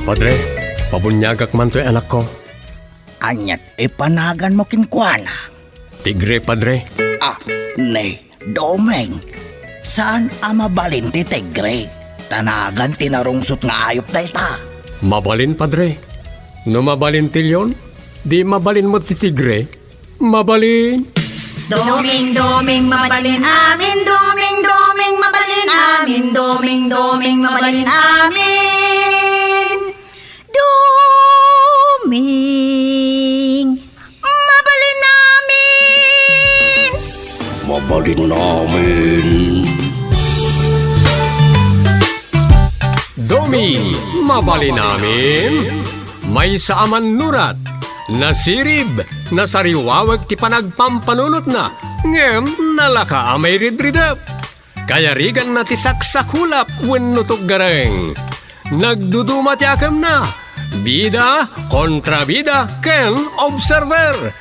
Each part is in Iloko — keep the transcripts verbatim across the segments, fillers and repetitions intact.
Padre, pabuniagak man toy anakko. Aniat ipanaganmo kenkuana? Tigre, Padre. Ah, ni Doming, saan a mabalin ti tigre? Ta nagan ti narungsot nga ayup dayta. Mabalin, Padre. No mabalin ti leon, di mabalin met ti tigre. Mabalin. Doming, doming, mabalin amin. Doming, doming, mabalin amin. Doming, doming, mabalin amin. Doming, mabalin amin. Mabalin amin. Doming, mabalin amin. Maysa a mannurat, nasirib, nasariwawek ti panagpampanunotna, ngem nalaka a mairidridep. Kayariganna ti saksakulap wenno tuggareng. Nagduduma ti akemna, bida, kontrabida, ken observer.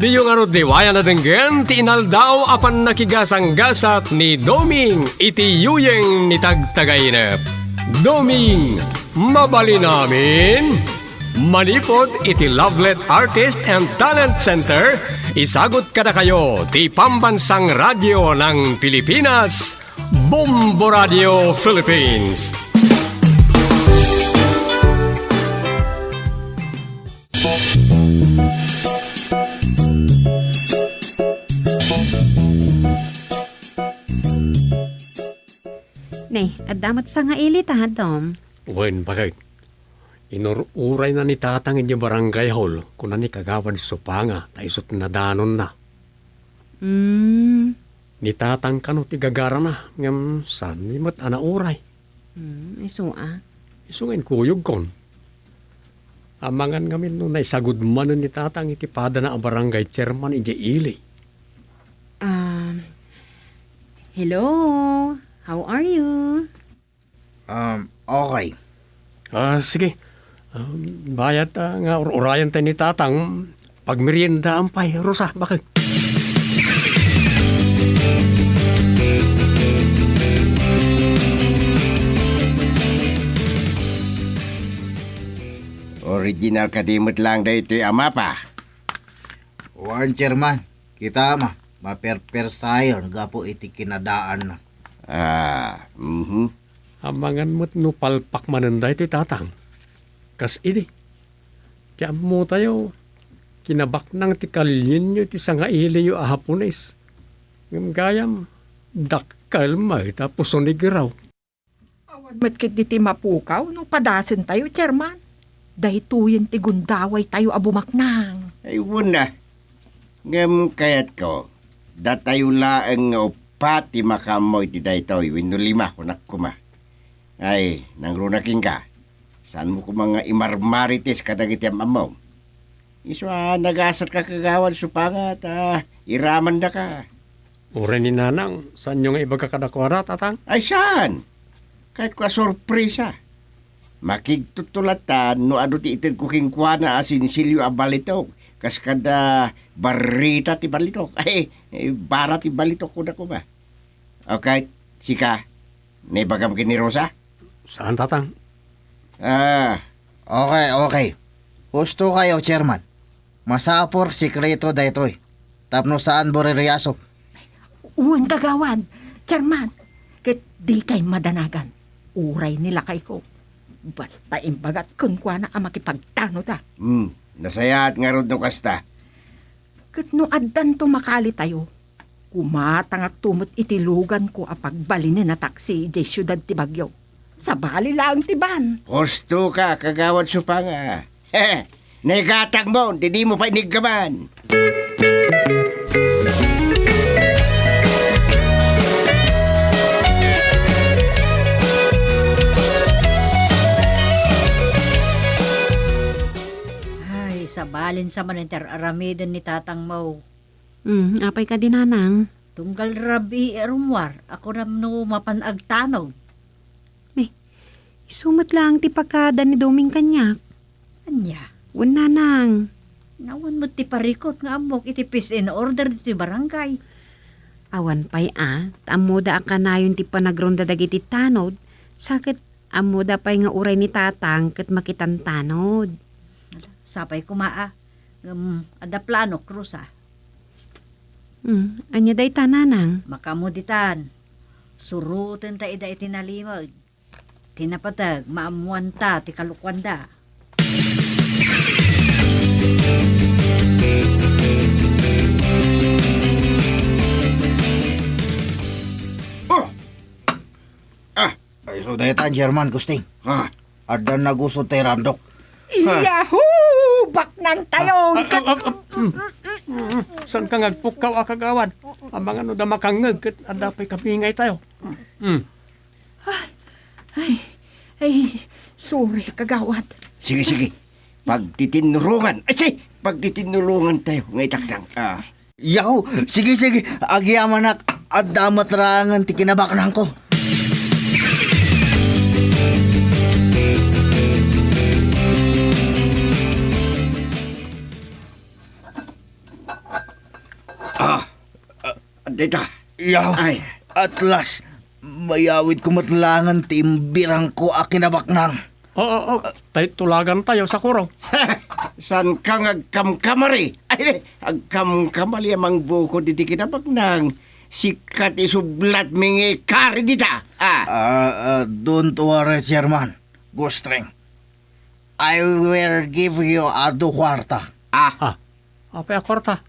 Diyo ngarud liwayan a denggen ti inaldaw a pannakigasanggasat ni Doming iti yuyeng ni Tagtagainep. Doming, mabalin amin? Manipud iti Lovelet Artist and Talent Center, isagut kadakayo ti Pambansang Radyo ng Pilipinas, Bombo Radio Philippines. Ne, adda met sangaili ta, Dom. Wen, bakit? Inur-urayna ni Tatang idiay barangay hall, kuna ni Kagawad Supanga, ta isu't nadanonna. Hmm. Ni Tatang kano ti gagarana, ngem saan ni met a nauray. Hmm, isu a. Isu nga inkuyogkon. Amangan ngamin no naisagud manen ni Tatang iti padana a barangay chairman idiay ili. Um, hello, how are you? Um, okay. Ah, sige. Um, bayat, ah, nga ur-urayan tayo ni Tatang. Pagmeriendaan pay, Rosa, bakit? Original kadi met lang daytoy a mapa? Wen, Chairman. Kita ma, maperpersayon gapu iti kinadaanna. Ah, mhm. Amangan met no palpak manen daytoy, Tatang. Kas idi, ti ammotayo, kinabaknang ti kalienyo iti sangailiyo a Hapones. Ngem gayam, dakkel met a puso ni Giraw. Awan met ketdi ti mapukaw no padasentayo, Chairman. Daytoyen ti gundawaytayo a bumaknang. Ay, wen a. Ngem kayatko, datayo laeng nga uppat ti makaammo iti daytoy wenno lima, kunak koma. Ay, nangruna kenka, saanmo koma nga imarmarites kadagiti am-ammom. Isu a nagasatka, Kagawad Supanga, ta iramandaka. Uray ni Nanang, saanyo nga ibaga kadakuada, Tatang? Ay, saan? Kayatko a sorpresa. Makigtutto latta no adu ti itedko kenkuana a sensilyo a balitok, kas kada barrita ti balitok. Ay, eh, bara ti balitok, kunak koma. Okay, sika, naibagam ken ni Rosa? Saan, Tatang? Ah. Okay, okay. Husto kayo, Chairman. Masapul, sekreto daytoy. Tapno saan buririaso. Wen, Kagawad, Chairman, ket dikay madanagan. Uray ni lakayko. Basta imbagak kenkuana a makipagtanoda. Hmm, nasayaat ngarud no kasta. Ket no addanto makalitayo, kumatangakto met iti luganko a pagbalinen a taksi idiay siudad ti Baguio. Sabali laeng ti van. Husto ka, Kagawad Supanga. Naigatangmo, didimo pay niggaman. Ay, sabalin sa manen ti ar-aramiden ni Tatang Mau. Hmm, apay kadi, Nanang? Tunggal rabii a rummuar, a kunam no mapan agtanog. May, isu met laeng ti pakada ni Doming kaniak. Ania? Wen, Nanang. Awan met ti parikut nga ammok iti peace and order ditoy barangay. Awan pay a, ta ammoda a kanayon ti panagronda dagiti tanod, sa ket Ammoda pay nga uray ni Tatang ket makitantanod. Sapay koma a. Ngem adda plano, Cruz, a. Hmm, ania dayta, Nanang? Makaammo ditan. Surotenta ida iti nalimed. Ti napateg, maammoanta ti kalokuanda. Oh! Ah, ay, so dayta, Chairman Gusting. Ah. Adda nagusod tay randok. Yahoo! Baknang tayo! Ah, ah, ah, ah, mm. Mm, mm. Saan ka ngagpukkaw a kagawad? Amangan no da makangngeg ket adda pay kabingay tayo. Mm. Ay, ay, ay, sorry, kagawad. Sige, sige. Pagtitinulungan. Ay, si, pagtitinulungan tayo nga itakdang. Ah. Yaw, sige, sige. Agyamanak, adda met laengen ti kinabaknangko. Ah, ah, dita. Yaw, ay. At last, mayawidko met laengen ti imbirangko a kinabaknang. Oo, oo. Tay tulagan tayo, Sakuro. Saan ka nga agkamkamari? Ay, agkamkamali a mangbukod iti kinabaknang. Sika ti sublat mi nga ikari dita. Ah. Ah, ah, don't worry, Chairman. Gustring. I will give you a do kwarta. Ah. Ah, apay a kwarta?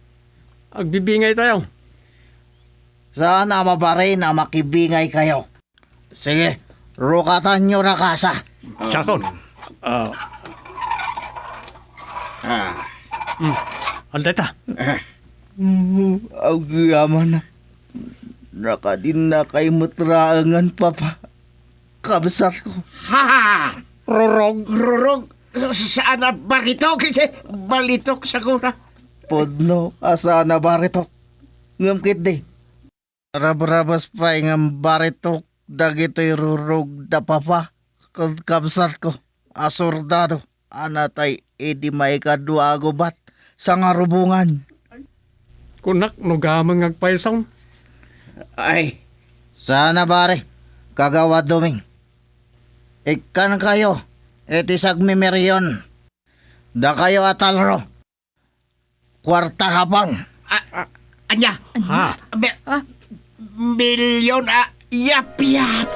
Agbibingay tayo. Saan a mabalin a makibingay kayo? Sige, rukatanyo ra kasa. Sakon. Ah. Ah. Hmm. Andayta. Ah. Mm, agyamanak. Nakadinna kay met laengen, Papa. Kabsatko. Ha! Rurog. Rurog. Sa-, saan a baritok iti balitok, Sakura? Pudno a saan a baritok. Ngem ketdi, rabrabas pay nga baritok dagitoy rurog da Papa ken kabsatko a sordado a natay idi maikadua a gubat sa ngarubongan. Kunak no gameng nga agpayso. Ay. Sana, pare, kagawad Doming. Ikkan kayo iti sagmimerion. Dakayo a talro. Kuarta Hapon. A-, ania? Ha? Bi-, ah, milyon a yapyap.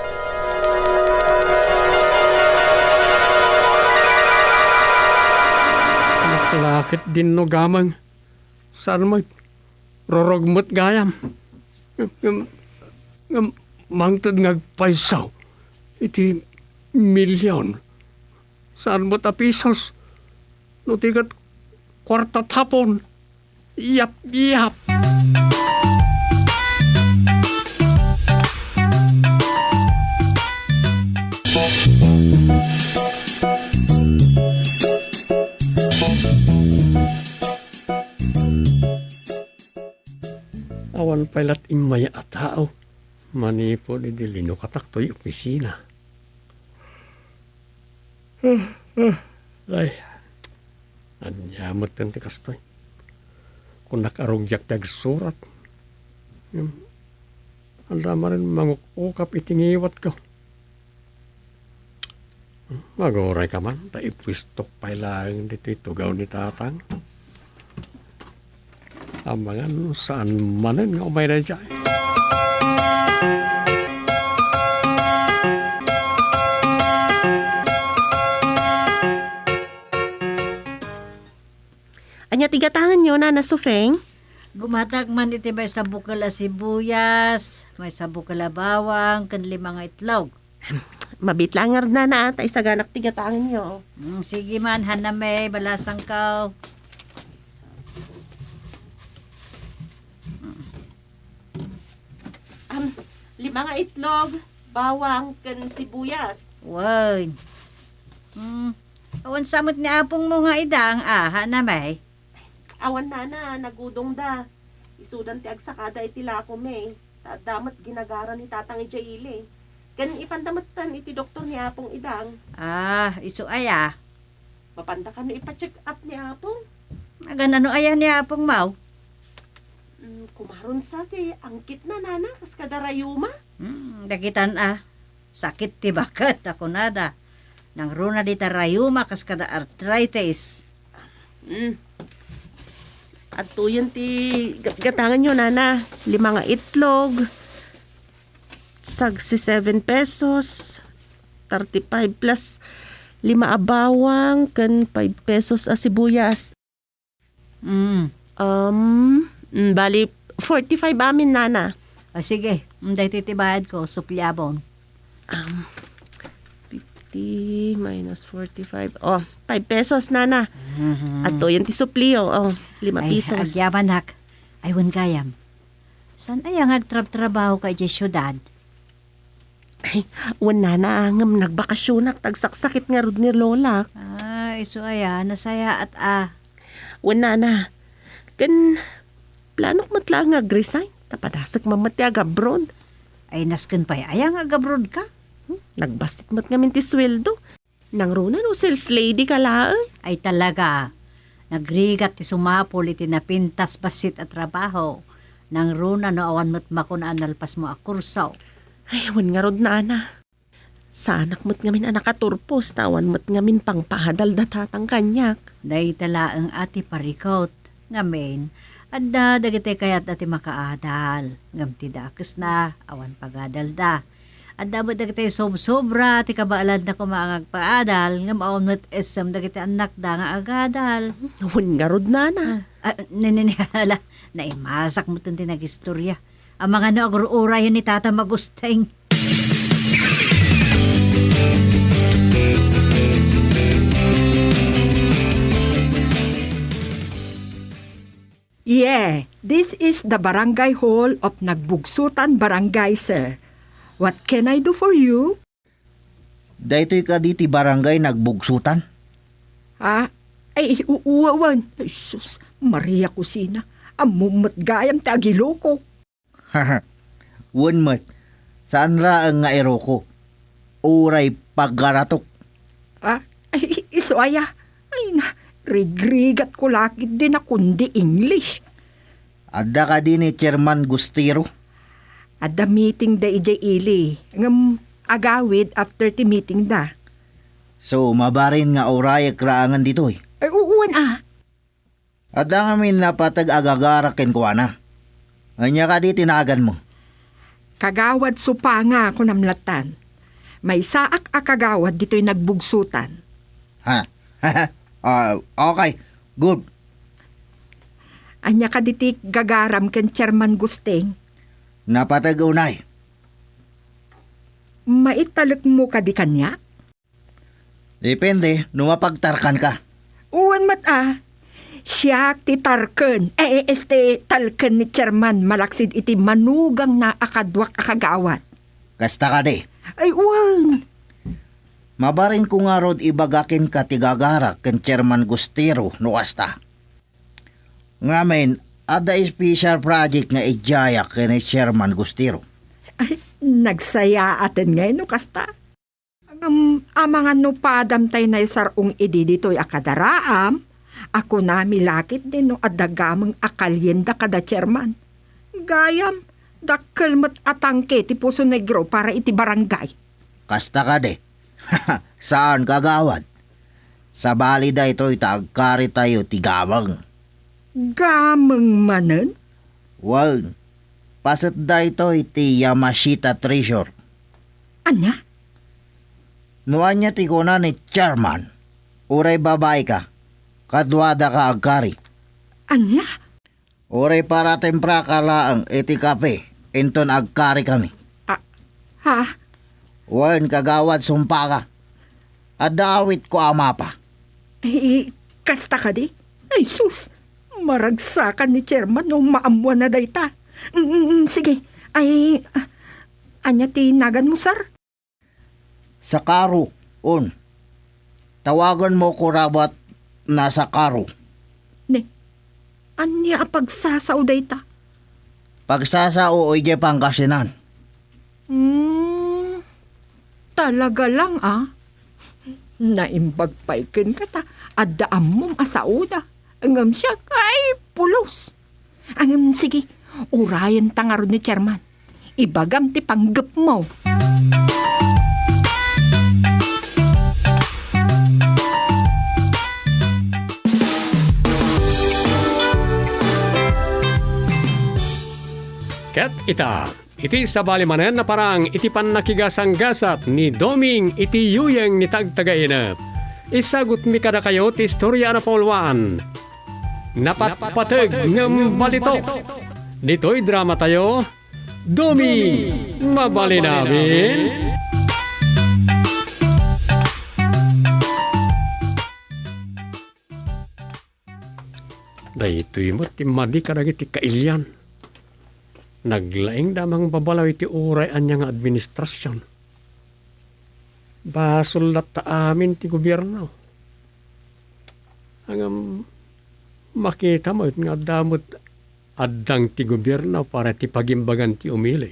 Naklakit din no gameng. Saan met? Rurog met gayam. Ngem, ngem, mangted nga agpayso iti milyon. Saan met a pisos? No di ket kuarta Hapon. Yap, yap. Awan pay lat immay a tao manipud idi linukatak toy opisina. Ay, ania metten ti kastoy? Kunak a rugiak ti agsurat. Ngem, adda manen manguk-ukap iti ngiwatko. Maguray ka man, ta ipwistok pay laeng ditoy tugaw ni Tatang. Amangan no saan manen nga umay daydiay. Ania ti gatangenyo, Nana Sufeng? Gumatak man iti maysa bukel a sibuyas, maysa bukel a bawang, ken lima nga itlog. Mabiit laeng ngarud, Nana, ta isaganak ti gatangenyo. Mm, sige man, Hana May, balasangko. Am, lima nga itlog, bawang, ken sibuyas. Wen. Mm, awan sa met ni apongmo nga idang, a, Hana May? Awan, Nana, nagudongda. Isudan ti agsakada iti lakom, eh. Ta adda met ginagara ni Tatang idiay ili. Ken ipanda metten iti doktor ni Apong Idang. Ah, isu aya? Mapanda kano ipa-check up ni Apong. Aganano aya ni Apongmo? Mm, kumaron sa ti angkitna, Nana, kas kada rayuma. Hmm, dakitan a. Sakit ti baket a kunada. Nangruna dita rayuma kas kada arthritis. Mm. Adtoyen ti gatgatanganyo, nana. Lima nga itlog, sagsi seven pesos, thirty-five plus lima a bawang, ken five pesos a sibuyas. Mm. Um, mm, bali, forty-five amin, nana. O, sige. Mm, daytoy ti bayadko, supliabon. Um, fifty minus forty-five. Oh, five pesos, nana. Mhm. Adtoyen ti suplio. Oh, lima Ay, pesos. Agyamanak. Ay, wen gayam. Saan aya nga agtrabtrabaho ka idiay siudad? Ay, wen, nana, ngem nagbakasionak, ta agsaksakit ngarud ni lolak. Ah, isu aya, nasayaat a. Wen, nana, ken planok met laeng nga agresign, ta padasek man met ti agabroad. Ay, nasken pay aya nga agabroad ka? Hmm, nagbassit met ngamin ti sueldo. Nangruna no sales lady ka laeng? Ay, talaga. Nagrigat ti sumapul iti napintas bassit a trabaho. Nangruna no awan met makuna a nalpasmo a kurso. Ay, wen ngarud, nana. Saanak met ngamin a nakaturpos, ta awan met ngamin pangpaadal da tatang kaniak. Dayta laeng a ti parikut. Ngamin, adda dagiti kayatda ti makaadal, ngem ti dakesna, awan pagadalda. Adda met dagiti sobsobra ti kabaelanna koma nga agpaadal, ngem awan met essem dagiti annakda nga agadal. Wen ngarud, nana. Ah, ah, ne, ne, ne, hala, naimasak met ti nagistorya. Amangan no agur-urayen ni Tata Magusteng. Yeah, this is the barangay hall of Nagbugsutan Barangay, sir. What can I do for you? Daytoy kadi ti barangay Nagbugsutan? Ah, ay, u-, uwawan. Ay, sus, Maria Kusina. Ammom met gayam ti agiloko. Wen met, saan laeng nga iroko. Uray pagaratok. Ah, ay, isu aya. Ay na, rigrigat ko lakit din a kundi English. Adda kadi ni Chairman Gustiro? Adda meeting da idiay ili, ngem agawid after ti meeting da. So, mabarin nga urayek laengen ditoy? Ay, uwan a. Adda ngamin napateg a gagarak kenkuana. Ania kadi ti naganmo? Kagawad Supanga, kunam lattan. Maysaak a kagawad ditoy Nagbugsutan. Ha? Ah, okay. Good. Ania kadi ti gagaram ken Chairman Gusting? Napateg unay. Maitalekmo kadi kaniak? Depende no mapagtarkanka. Wen met a. Siak ti tarken. Eh, eh, este, talken ni Chairman malaksid iti manugangna a kaduak a kagawad. Kasta kadi? Ay, wen. Mabarinko ngarud ibaga kenka ti gagarak ken Chairman Gustiro no kasta. Ngamin, adda special project nga idiayak ken ni Chairman Gustiro. Ay, nagsayaaten ngay no kasta. Ngem, amangan no padam tay naisar-ong idi ditoy a kadaraam, a kunami lakit din no adda gameng a kalienda kada Chairman. Gayam, dakkel met a tangke ti Poso Negro para iti barangay. Kasta kadi? Saan, kagawad. Sabali daytoy ta agkaritayo ti gameng. Gameng manen? Wen, paset daytoy ti Yamashita Treasure. Ania? No ania ti kuna ni Chairman, uray babaika, kaduadaka agkari. Ania? Uray para tempraka laeng iti kape, inton agkarikami. Ah, ha? Wen, kagawad, sumpaka. Adda awitko a mapa. Eh, kasta kadi? Ay, sus! Maragsakan ni Chairman no maammuanna dayta. Mm, mm, mm, sige. Ay, ah, ania ti naganmo, sir? Sakaro, un. Tawagenmo ko rabat na Sakaro. Ne, ania a pagsasao dayta? Pagsasao idiay Pangasinan. Hmm, talaga lang, ah. Naimbag pay kenka ta adda ammom a saoda. Ngem siak, ay, pulos. Ngem, sige, urayen ta ngarud ni Chairman. Ibagam ti panggepmo. Ket ita, iti sabali manen a parang iti pannakigasanggasat ni Doming iti yuyeng ni Tagtagainep, isagutmi kadakayo ti istorya a napauluan. Napatpateg ngem balitok. Ditoy dramatayo, Doming, mabalin amin? Daytoy met ti madi kadagiti kailian. Naglaingda a mangbabalaw iti uray ania nga administrasion. Basol latta amin ti gobierno. Ngem makita met nga adda met addang ti gobierno para ti pagimbagan ti umili.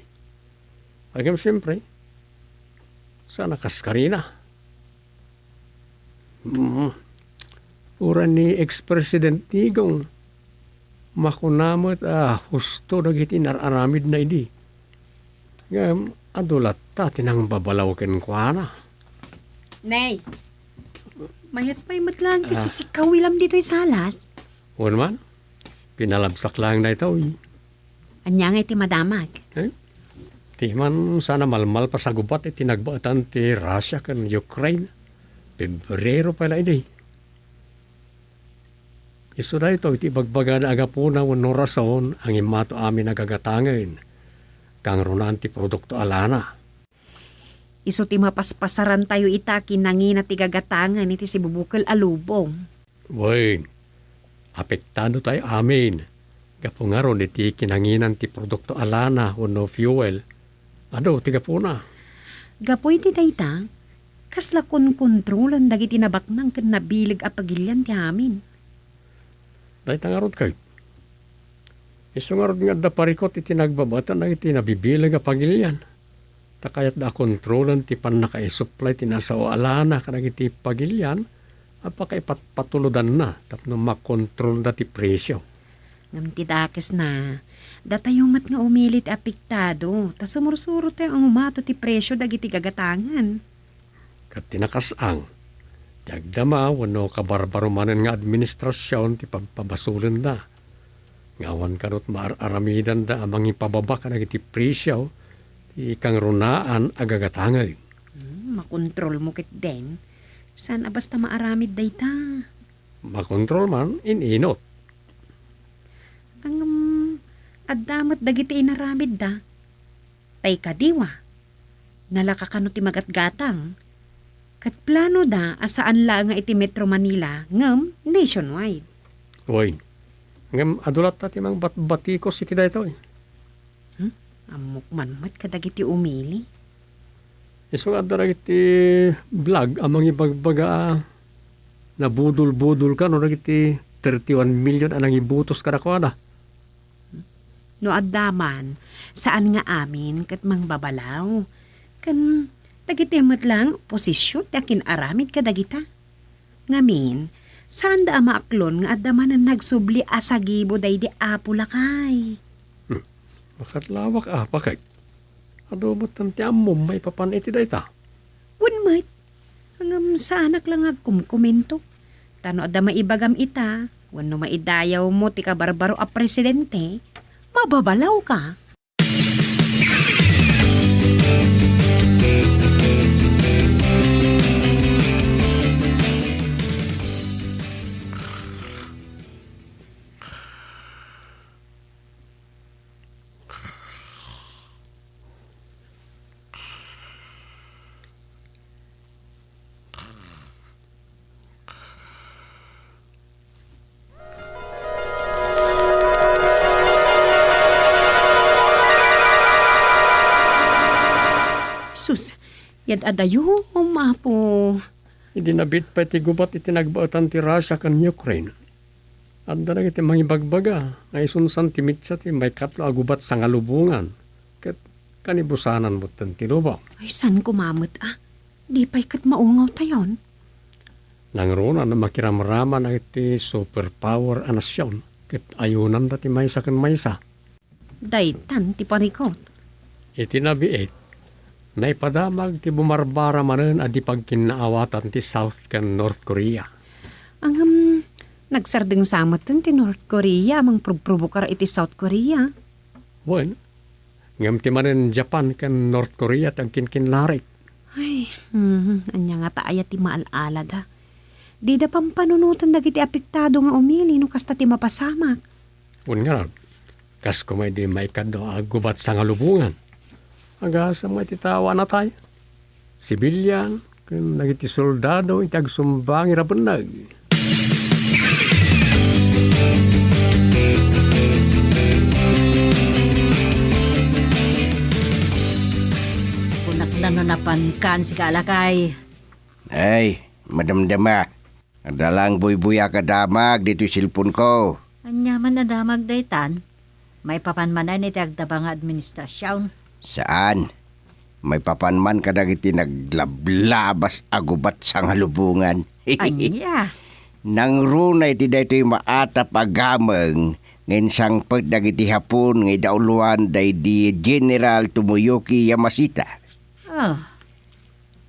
Ngem siempre, saan a kaskarina. Mm. Uray ni ex-President Digong, makuna met a husto dagiti nar-aramidna idi. Ngem adu latta ti nangbabalaw kenkuana. Nay, mayat pay met laeng ti Ah. sisikkaw ilam ditoy salas. Wen man, pinalabsak laeng daytoy. Ania ngay ti madamag? Eh? Ti man saan a malmalpas a gubat iti nagbaetan ti Russia ken Ukraine. Febrero pay la idi. Isu daytoy ti ibagbagana a gapuna wenno rason a ngimmato amin a gagatangen, kangrunaan ti produkto a lana. Isu ti mapaspasarantayo ita kinangina ti gagatangen iti sibubukel a lubong. Wen, apektado tayo amin. Gapu ngarud iti kinanginan ti produkto a lana wenno fuel. Adu ti gapuna. Gapu iti dayta, kasla konkontrolen dagiti nabaknang ken nabileg a pagilian ti amin. Dayta ngarud kay. Isu ngarud nga adda parikut iti nagbabaetan dagiti nabibileg a pagilian. Ta kayatda a kontrolen ti pannakaisuplay ti nasao a lana kadagiti pagilian a pakaipatpatulodanna tapno makontrolda ti presio. Ngem ti dakesna, datayo met nga umili ti apektado, ta sumursurotayo a ngumato ti presio dagiti gagatangen. Ket ti nakas-ang, ti agdama wenno kabarbaro manen nga administrasion ti pagpabasolenda. Nga awan kanut maar-aramidanda a mangipababa kadagiti presio ti kangrunaan a gagatangen. Hmm, makontrolmo ketdin. Saan a basta maaramid dayta? Makontrol man, in-inot. Ngem, adda met dagiti inaramidda. Tay kadiwa, nalaka kano ti magatgatang, ket planoda a saan laeng nga iti Metro Manila ngem nationwide. Wen, ngem adu latta ti mangbatbatikos iti daytoy. Hmm? Ammok man met kadagiti umili. Isu nga adda dagiti vlog a mangibagbaga a nabudol-budol kano dagiti thirty-one million a nangibutos kadakuada. No adda man, saan nga amin ket mangbabalaw. Ken dagiti met laeng oposision ti akin-aramid kadagita. Ngamin, saanda a maaklon nga adda manen nagsubli a sagibo daydi Apo Lakay. Hmm. Makatlawak a, bakit? Adu met ti ammom maipapan iti dayta. Wen met. Ngem saanak la nga agkumkomento. Ta no adda maibagam ita, wenno maidayawmo ti kabarbaro a presidente, mababalawka. Sus, yad-adayom, Apo. Idi nabiit pay ti gubat iti nagbaetan ti Russia ken Ukraine, adda dagiti mangibagbaga nga isunsan ti mitsa ti maikatlo a gubat sangalubongan, ket kanibusanan metten ti lubong. Ay, saan koma met a? Di pay ket maungawtayon. Nangruna no makiramraman iti superpower a nasion, ket ayonanda ti maysa ken maysa. Daytan ti parikut. Iti nabiit, naipadamag ti bumarbara manen a di pagkinnaawatan ti South ken North Korea. Ngem, nagsardengsa metten ti North Korea a mangprobprobokar iti South Korea. Wen, Ngem ti manen Japan ken North Korea ti agkinkinnarik. Ay, mhm, ania ngata aya ti maal-alada? Dida pampanunoten dagiti apektado nga umili no kasta ti mapasamak. Wen ngarud, kas koma idi maikadua a gubat sangalubongan. Agasam nga iti tao a natay. Sibilian, ken dagiti soldado iti agsumbangi rabenneg. Kunak na no napankan, sika a lakay. Ay, madamdama. Adda lang buybuyak a damag ditoy cellphone ko. Ania man a damag daytan? Maipapan manen iti agdaba nga administrasion? Saan. Maipapan man kadagiti naglablabas a gubat sangalubongan. Ania? Nangruna iti daytoy maatap a gameng nga insangpet dagiti Hapon nga idauloan daydi General Tomoyuki Yamashita. Ah.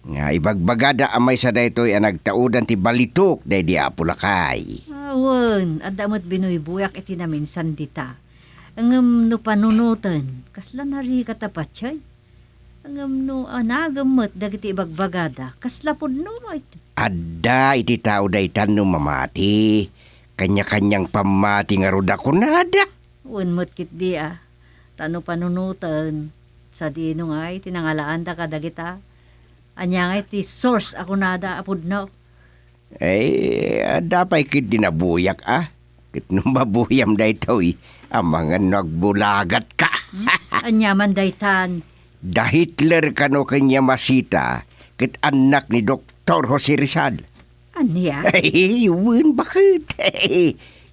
Nga ibagbagada a maysa daytoy a nagtaudan ti balitok daydi Apo Lakay. Awan, adda met binuybuyak iti naminsan dita. Ngem no panunoten, kasla narika ta patien? Ngem no anagem met dagiti ibagbagada, kasla pudno met? Adda iti tao daytan no mamati, kanya-kanyang pammati ngarud a kunada. Wen met ketdi a, ta no panunoten, sadino ngay ti nangalaanda kadagita? Ania ngay ti source a kunada a pudno? Ay, adda pay ketdi nabuyak a. Ket no mabuyam daytoy, amangan no agbulagatka. Hmm? Ania man daytan? Da Hitler kano ken Yamashita, ket annak ni Doktor Jose Rizal. Ania? Ay, wen, baket.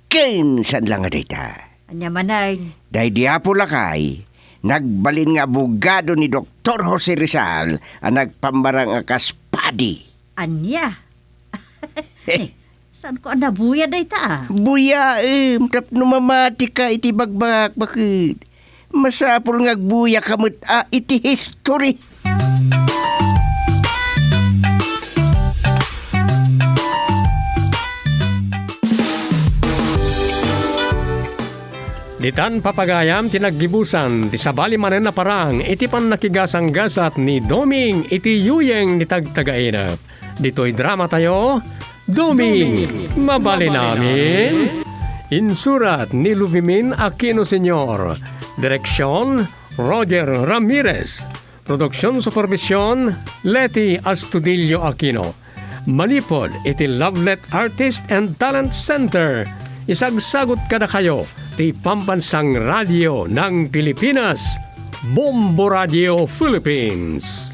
Ken saan la nga dayta? Ania manen? Daydi Apo Lakay, nagbalin nga abogado ni Doktor Jose Rizal a nagpammarang a kas padi. Ania? Eh, saanko a nabuya dayta a? Buyaem tapno mamatika iti bagbagak, baket. Masapul nga agbuyaka met a iti history. Ditan papagayam ti naggibusan ti sabali manen a parang iti pannakigasanggasat ni Doming iti yuyeng ni Tagtagainep. Ditoy dramatayo, Doming, Mabalin Amin. Insurat ni Luvimin Aquino Senior. Direksyon, Roger Ramirez. Produksion supervision, Leti Astudillo Aquino. Manipud iti Lovelet Artist and Talent Center, isagsagut kadakayo ti Pambansang Radio ng Pilipinas, Bombo Radio Philippines.